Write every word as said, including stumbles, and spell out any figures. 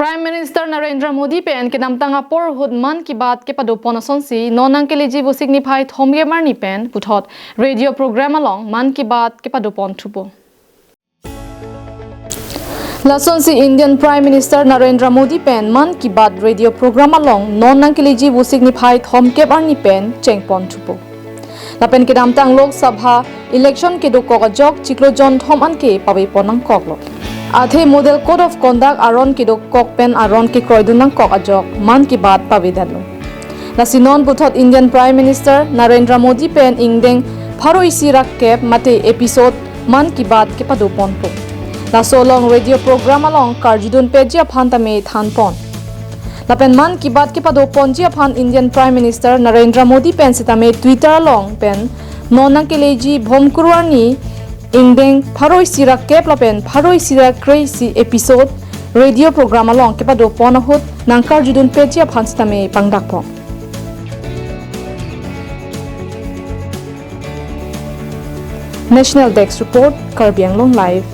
Prime Minister Narendra Modi pen kedamtang apor ahut Mann Ki Baat kepadopon asonsi non nangkeleji Vosik niphai thomkep arni pen puthot radio program along Mann Ki Baat kepadopon thupo. Lasonsi Indian Prime Minister Narendra Modi pen Mann Ki Baat radio program along non nangkeleji Vosik niphai thomkep arni pen chengpon thupo. Lapen kedamtang Lok Sabha election kedokok ajok chiklo jonthom anke pavepon nangkoklo. Athe Model Code of Conduct aron kedokok pen aron kekroidun nangkok ajok Mann Ki Baat pavedetlo. Lasi non puthot Indian Prime Minister Narendra Modi pen ingdeng pharo isi ra kep mate episode Mann Ki Baat kepadoponpo. Laso along radio program along karjudun peji aphan tame thanpon. Lapen Mann Ki Baat kepadoponji aphan Indian Prime Minister Narendra Modi pen sitame Twitter along pen non nangkeleji Bhomkuru arni ingdeng pharo isi ra kep lapen pharo isi ra kre isi episode radio program along kepadopon ahut nangkarjudun peji aphan sitame pangdakpon. National Desk Report, Karbi Anglong Live.